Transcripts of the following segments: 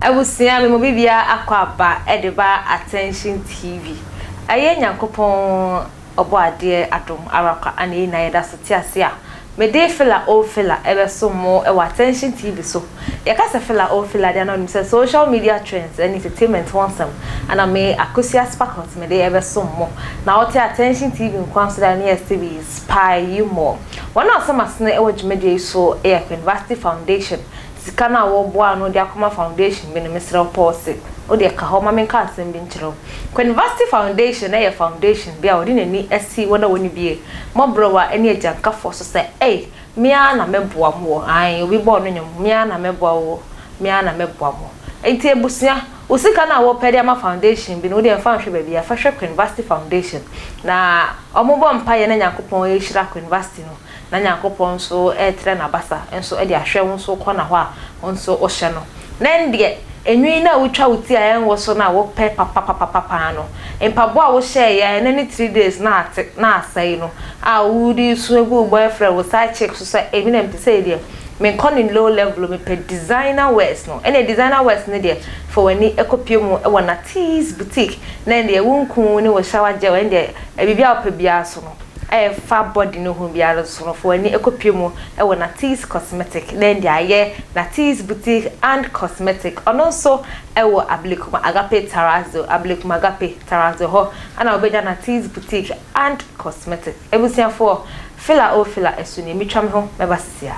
Abusua me mu bibia akɔ aba de ba Attention TV. Ɛyɛ Nyankopɔn ɔbɔ adeɛ adom ara kwa ana yɛn nyinaa yɛda so te ase a mede Fela O Fela ɛbɛsom mo wɔ Attention TV so. Yɛka sɛ Fela O Fela deɛ na wonim sɛ social media trends ɛne entertainment ho nsɛm ana me Akosua Sparkles mede ɛbɛsom mo. Na wote Attention TV nkoa nso deɛ ne yɛ se we spy you more. Wɔn a wɔsɔ m'asene wɔ dwumadie yi so yɛ Queenvasty Foundation. Sika no a wɔreboa ano de akɔma foundation bi no, mesrɛ wo pɔɔse. Wo deɛ ka hɔ ma menka asɛm bi nkyerɛ wo. Queenvasty Foundation yɛ foundation bi a wɔde n'ani asi wɔn a wɔnni bie, mmɔborɔwa ne agyankafoɔ so sɛ, ei, me ara na mɛboa mo wɔ, ae, obi bɔɔ no nnwom, me ara na mɛboa wo, me ara na mɛboa mo. Enti abusua, wo sika no a wɔpɛ de ama foundation bi no, wo deɛ mfa nhwɛ baabiara, fa hwɛ Queenvasty Foundation. Na wɔbɔ mpaeɛ na Nyankopɔn rehyira Queenvasty no, na Nyankopɔn nso retrɛ n'abasa nso de ahwɛ wo nso kɔ na hɔ a wo nso wohyɛ no. Na ɛndeɛ, enwi no a wotwa wo ti a ɛnwo so no a wopɛ papapapapaa no, mpaboa a wohyɛeɛ a ɛnnɛ ne 3 days na ate na asɛe no a wode resu agu wo boyfriend, wo side chick so sɛ ei me deɛ mete sei deɛ, menkɔ ne low level o, mepɛ designer wears no. Ɛnneɛ designer wears no deɛ, fa w'ani kɔpue mu wɔ Natees Boutique na ɛndeɛ wo nku ne wo shower gel ɛndeɛ biribi a wopɛ biara so no, ɛfa body no ho biara nso no, fa w'ani kɔpue mu wɔ Natees Cosmetic na ɛnde ayɛ Natees Boutique and Cosmetic. Ɔno nso wɔ Ablekuma Agape Terrazzo, Ablekuma Agape Terrazzo hɔ na wobɛnya Natees Boutique and Cosmetic. Abusuafoɔ, fila o fila ɛso nie, metwa me ho mɛba sisi a.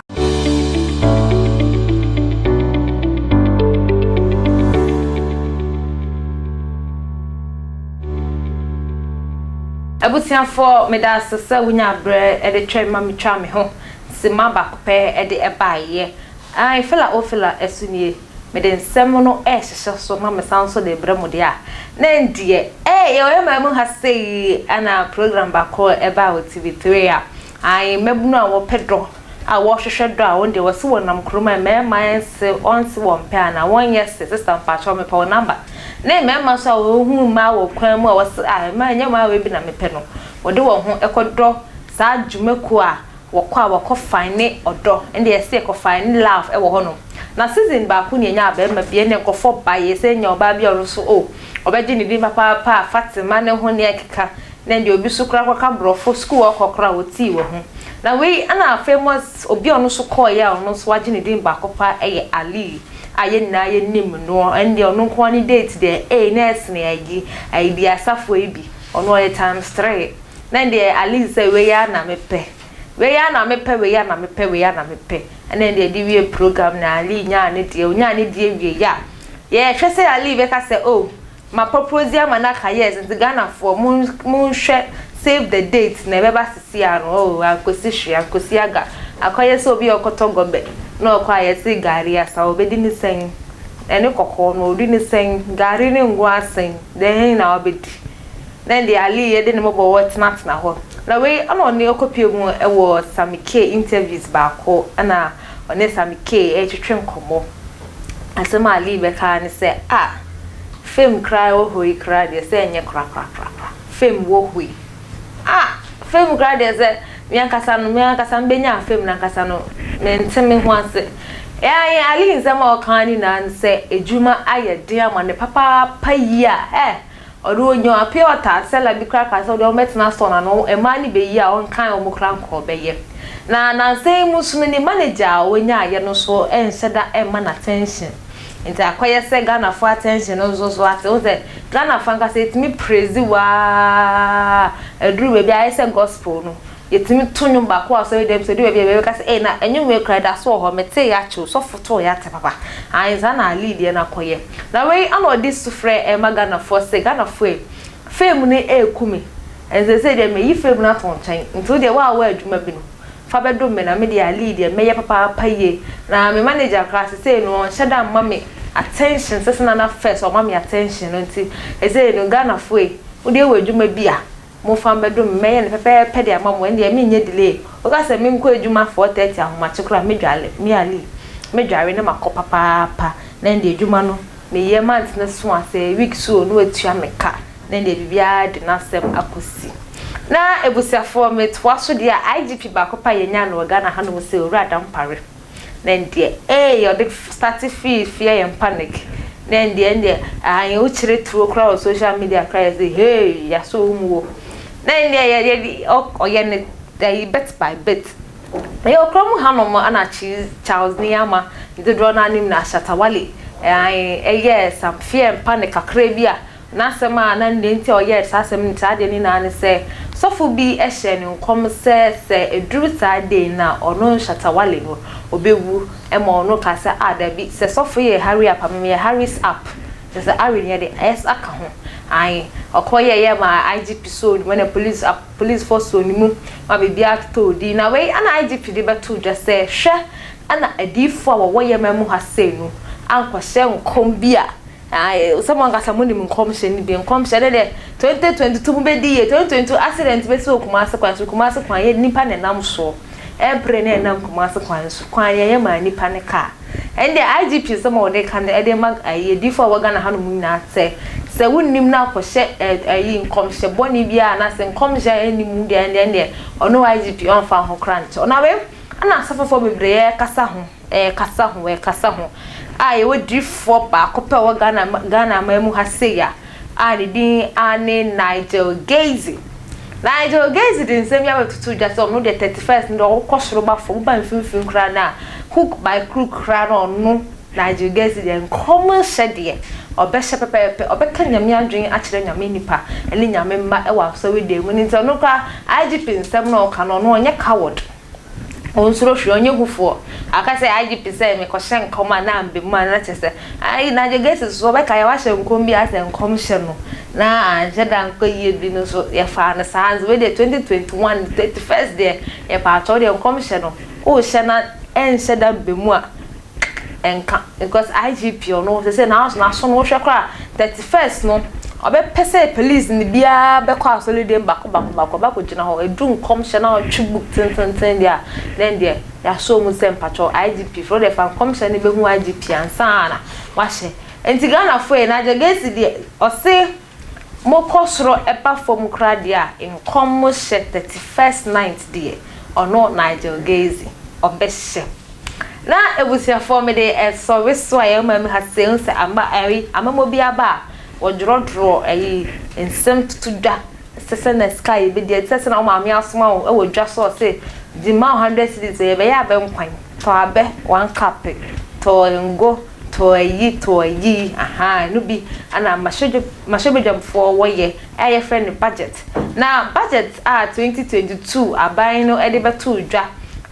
Abusuafoɔ meda ase sɛ wonya berɛ de twɛn ma metwaa me ho simma baako pɛ de baeɛ. Ae, fila o fila ɛso nie, mede nsɛm no rehyehyɛ so na mesan nso de rebrɛ mo deɛ a, na ɛndeɛ ee yɛwɔ yɛn man mu ha sei ɛna program baako ɛbaa wɔ TV3 a, ae, mmabunu a wɔpɛ dɔ a wɔhwehwɛ dɔ a wɔn deɛ wɔse wɔnam kurom a mmarima nse wɔnse wɔn pɛ anaa wɔnyɛ se sister mpakyɛw mepɛ wo number ne mmarima nso a wɔhu mmaa wɔ kwan mu a wɔse ah mmaa ɛnyɛ mmaa wei bi na mepɛ no wɔde wɔn ho kɔdɔ saa dwumakuo a wɔkɔ a wɔkɔ fine ɔdɔ ɛnde yɛse yɛkɔ fine love ɛwɔ hɔ nom na season baako ne yɛnya barima bi ɛnde nkurɔfoɔ ba yɛ sɛ nya ɔbaa bi a ɔno nso oh ɔbɛgye ne din papaapa a Fatima ne ho ne ɛkeka Na deɛ obi so koraa kɔka borɔfo sukuu a ɔkɔ koraa ɔtii wɔ ho. Na wei ɛna famous obi a ɔno nso kɔeɛ a ɔno nso agye ne din baako paa ɛyɛ Ali a yɛn nyinaa yɛnim noɔ. Ɛno deɛ ɔno nko ara ne date deɛ ei na ɛsene ayi ayi bi asafoɔ yi bi. Ɔno ɔyɛ times three. Na ɛndeɛ Ali sɛ wei ara na mepɛ. Wei ara na mepɛ wei ara na mepɛ wei ara na mepɛ. Ɛna ɛndeɛ yɛde wie program no Ali nyaa ne deɛ. Ɔnyaa ne deɛ wieeɛ a yɛhwɛ sɛ Ali bɛka sɛ oh Ma pɔpɔdzi ama no aka yes ntsi Ghanafoɔ monhwɛ save the date na ɛbɛba sisi ano oh ankosi hwee ankosi aga akɔyɛ sɛ obi a ɔkɔtɔ gɔbɛ na ɔkɔ a yɛse gari asa ɔbɛdi ne sɛn ɛne kɔkɔɔ no ɔdi ne sɛn gari ne ngo asɛn dɛn na wabɛdi na ɛnde Ali yɛde ne mɔbɔwɔ tenatena hɔ na wei ɛna ɔne ɔkɔpie mu ɛwɔ Sammy K interviews baako ɛna ɔne Sammy K ɛretwetwe nkɔmmɔ. Asɛm a Lee bɛka ara ne sɛ, Ah, fame koraa wɔ hɔ yi koraa deɛ sɛ ɛnyɛ korakorakorakora. Fame wɔ hɔ yi. Ah, fame koraa deɛ sɛ me ankasa no, me ankasa mebɛnyaa fame no ankasa no, mente me ho ase. Ɛɛ, Ali nsɛm a ɔka nyinaa ne sɛ adwuma ayɛ den ama no papaapa yie a, eh, Ɔno onya ɔpɛ ɔtaa seller bi koraa kaa sɛ ɔdeɛ ɔmmɛtena store no ano mmaa no bɛyi a ɔnkan wɔn koraa nka ɔbɛyɛ. Na nansa yi mu nso no ne manager a ɔnyaeɛ no nso nhyɛ da mma no attention. Nti akɔyɛ sɛ Ghanafoɔ attention no nso so ate. Wohu sɛ Ghanafoɔ ankasa yɛtumi praise wo ara ɛduru baabi a ayɛ sɛ gospel no. Yɛtumi to nnwom baako wɔ asɔre dɛm sɛ ɛdu baabi a yɛbɛka sɛ ei na nnwom wei koraa ɛda so wɔ hɔ metee akyɛ o sɔfo too yɛ ate papa. Ae saa na Ali deɛ no akɔyɛ. Na wei ana ɔde sufrɛ ɛrema Ghanafoɔ sɛ Ghanafoɔ ei fame no ɛreku me and seesei deɛ mayi fame no ato nkyɛn nti wo deɛ woa adwuma bi no fa bɛdom me na me deɛ Ali deɛ mɛyɛ papaapa yie na me manager koraa seesei no ɔnhyɛ da mma me attention sɛ sɛnea na first ɔma me attention no nti seesei no Ghanafoɔ ei wo deɛ wɔ adwuma bi a Momfa mmɛdom me, mɛyɛ no pɛpɛɛpɛ de ama mo, ɛndeɛ menyɛ delay. Woka sɛ menkɔ adwuma 4:30 ahomakye koraa a, mɛdwale, me Ali, mɛdware na makɔ papaapa, na ɛndeɛ adwuma no meyɛ month no so a, sɛ week so o, na watua me ka, na ɛndeɛ biribiara de n'asɛm akɔsi. Na abusuafoɔ, metoa so deɛ a, IGP baako pɛ a yɛnyaa no wɔ Ghana hanom sɛ Owura Dampare. Na ndeɛ eei ɔde starte fii fear and panic. Na ɛndeɛ ɛndeɛ aane wokyerɛ tuo koraa wɔ social media koraa yɛse hey yɛasɔ wo mu o. Na ɛndeɛ yɛ yɛ ɔyɛ no ɛyi bit by bit. Ɛyɛ wɔ kurom hanom ɛna Charles Niyama dodoɔ no ara nim no as Shatta Wale aane ɛyɛɛ some fear mpa ne kakra bi a N'asɛm a na nea enti a ɔyɛɛ saa asɛm no saa adeɛ no nyinaa ne sɛ, sɔfo bi hyɛɛ no nkɔm sɛ sɛ ɛduru saa day no a ɔno Shatta Wale no ɔbɛwu ma ɔno kaa sɛ ah dabi sɛ sɔfo yɛ hurry up a me meyɛ hurries up kyerɛ sɛ hurry no yɛde s aka ho ae ɔkɔ yɛɛyɛ maa IGP sɔɔ ne mu ɛna police policefoɔ sɔɔ ne mu ma biribiara totɔɔ din na wei ɛna IGP de bɛtoo dwa sɛ hwɛ ɛna adiyifoɔ a wɔwɔ yɛn man mu ha sei no ankɔhyɛ nkɔm bi a Ae, sɛ mo ankasa mo nim nkɔmhyɛ no bi, nkɔmhyɛ no deɛ 2022 mo bɛdi yie, 2022 accident bɛsi wɔ Kumasi kwan so, Kumasi kwan yɛ nipa na ɛnam soɔ, airplane na ɛnam Kumasi kwan so, kwan yɛ yɛ maa nipa ne car. Ɛndeɛ IGP nsɛm a ɔde ka no ɛde ma ayi adiifoɔ a ɛwɔ Ghana hanom nyinaa sɛ, sɛ wonnim na akɔhyɛ ayi nkɔmhyɛ bɔne biara anaasɛ nkɔmhyɛ a ɛnni mu deɛ ɛndeɛ ɛndeɛ ɔno IGP ɔmfa ho koraa nkyɛ. Ɔnam wei ɛna asɔfofoɔ bebree ɛrekasa ho. Ɛrekasa ho, ɛrekasa ho. A yɛwɔ diifoɔ baako pɛ wɔ Ghana Ghana aman mu ha sei a, a ne din ara ne Nigel Gaisie. Nigel Gaisie de nsɛm yi abɛtoto dwa sɛ ɔno deɛ 31st no deɛ ɔkɔ soro ba fam, woba mfimfini koraa no a, hook by crook koraa no ɔno Nigel Gaisie deɛ nkɔm nhyɛ deɛ ɔbɛhyɛ pɛpɛɛpɛ, ɔbɛka Nyame adwene akyerɛ Nyame nnipa ne Nyame mma wɔ asɔredan mu. Nti ɔno koraa IGP nsɛm no a ɔka no ɔno ɔnyɛ coward. Ɔnsuro hwee, ɔnyɛ hufoɔ. Aka sɛ IGP sɛ mekɔhyɛ nkɔm a na amba mu a na kyerɛ sɛ ayi Nigel Gaisie so ɔbɛka yɛ wahyɛ nkɔm bi asɛ nkɔmhyɛ no na anhyɛ da ankɔ yie bi no nso yɛfaa no saa nso wei deɛ 2021 31st deɛ yɛpaakyɛw deɛ nkɔmhyɛ no wohyɛ na ɛnhyɛ da mba mu a nka because IGP ɔno sese n'aso n'aso no wohwɛ koraa 31st no ɔbɛpɛ sɛ police no biara bɛkɔ asɔre dɛm baako baako baako ɔbɛkɔ gyina hɔ edu nkɔmhyɛ na ɔtwe book tententen deɛ a then deɛ yɛasɔ mu sɛ mpakyɛw IGP fo deɛ fa nkɔmhyɛ no bɛhu IGP ansa na wahyɛ nti Ghana fo yi Nigel Gaisie deɛ ɔse mokɔ soro ɛba fam koraa deɛ a nkɔmhyɛ 31st night deɛ ɔno Nigel Gaisie ɔbɛhyɛ. Na abusuafoɔ mede ɛsɔre so a yɛn man mu ha sei wohu sɛ ama ɛyi amammuo bi aba a wɔdworɔdworɔ ɛyi nsɛm toto dwa sɛ sɛ na sika a yɛbɛdi ɛte sɛ sɛ na wo maame asoma wo wɔ dwa so ɔse gye ma wo hundred cedis yɛbɛyɛ abɛ nkwan tɔ abɛ one cup tɔ ngo tɔ ayi tɔ ayi ahaa ɛno bi ɛna mmarahyɛbadwamfoɔ wɔyɛ a yɛfrɛ no budget. Na budget a 2022 aban no de bɛtoo dwa,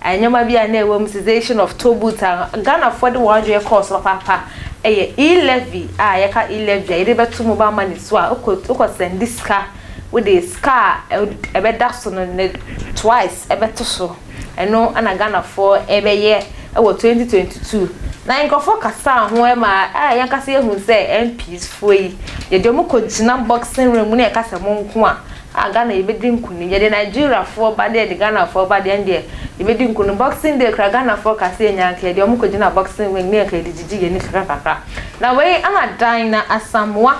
nneɛma bi a na ɛwɔ mu, cessation of toll booths a Ghanafoɔ de wɔn adwene kɔɔ so papaapa yɛ e-levy a yɛka e-levy a yɛde bɛto mobile money so a wokɔ wokɔ sɛnde sika wode sika a ɛbɛda so no ne twice ɛbɛto so. Ɛno na Ghanafoɔ rebɛyɛ wɔ 2022. Na nkurɔfoɔ kasaa ho ma a yɛn ankasa yɛhu sɛ MPs foɔ yi, yɛde wɔn kɔgyina boxing ring mu na yɛka sɛ monko a, a Ghana yɛbɛdi nkunim. Yɛde Nigeriafoɔ ba ne yɛde Ghanafoɔ ba deɛ ɛndeɛ yɛbɛdi nkunim. Boxing day koraa Ghanafoɔ ka sɛ yɛnya anka yɛde wɔn kɔgyina boxing ring ne anka yɛde gyigye yɛn ani kakra kakra. Na wei na Dinah Asamoah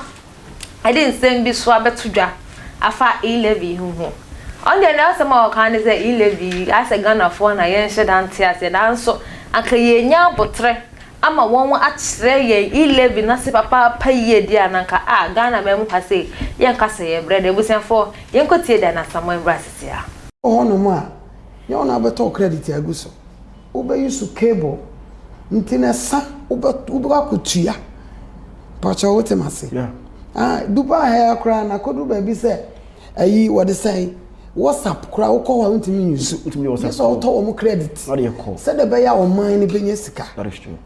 de nsɛm bi so abɛto dwa afa E-levy ho ho. Ɔno deɛ n'asɛm a ɔka ne sɛ E-levy yi ayɛ sɛ Ghanafoɔ na yɛnhyɛ da nte aseɛ nanso anka yɛnya aboterɛ ama wɔn akyerɛ yɛn E-levy no ase papaapa yie deɛ a na anka a Ghana man mu ha sei yɛnka sɛ yɛbrɛ deɛ. Abusuafoɔ yɛnkɔtie Diana Asamoah mmra sisi a. Wɔ hɔnom a, nyɛ wo na wobɛtɔ wo credit agu so. Wobɛ use cable nti na ɛsa wobɛ wobɛkɔ akɔtua. Pakyɛ wote ma se? Yeah. Ah, Dubai ha koraa na akɔduru baabi sɛ ayi wɔde sɛn WhatsApp koraa wokɔ hɔ a wontumi nyusu. Wontumi nyɛ WhatsApp Gye sɛ wotɔ wɔn credit. Na ɔde yɛ call. Sɛdeɛ ɛbɛyɛ a ɔman no bɛnya sika. That is true.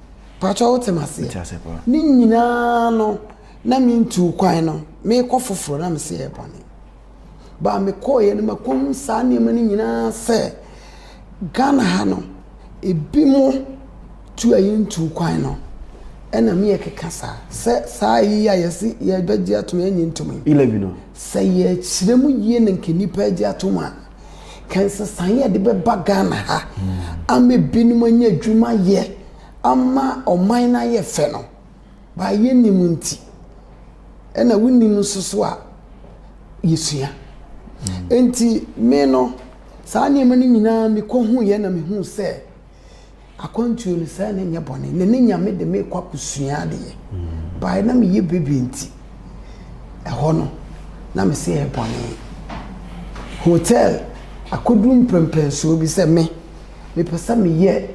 Pakyɛ wote ma seɛ? Mete ase paa. Ne nyinaa no na mentuu kwan no mekɔ foforɔ na mese ɛyɛ bɔne. Ba mekɔeɛ no makɔhu saa nneɛma no nyinaa sɛ Ghana ha no ebinom tu a yɛntuu kwan no ɛna me yɛkeka saa sɛ saa yi a yɛse yɛbɛgye atom yɛnyɛ ntom yi. E-levy no. Sɛ yɛkyerɛ mu yie na nka nnipa agye atom a, ka nsesaeɛ a ɛde bɛba Ghana ha ama ebinom anya adwuma yɛ ama ɔman no ayɛ fɛ no, Ba yɛnnim nti, ɛna wonnim nso so a, yɛsua. Nti me no, saa nneɛma no nyinaa mekɔhuiɛ na mehuu sɛ akwantuo no sɛ na ɛnyɛ bɔne na ne Nyame de mekɔ akɔsua adeɛ. Mebaeɛ na meyɛ baby nti, ɛhɔ no na mese ɛyɛ bɔne. Hotel akɔduru mpɛmpɛnsoɔ bi sɛ me, mepɛ sɛ meyɛ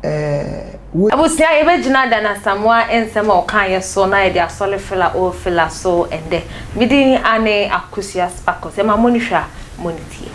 ɛɛ. Abusua yɛbɛgyina Dan Asamoah nsɛm a ɔkaeɛ so na yɛde asɔre fila o fila so ɛndɛ. Me din ane Akosua Sparkles. Ɛma moni hwɛ a moni tie.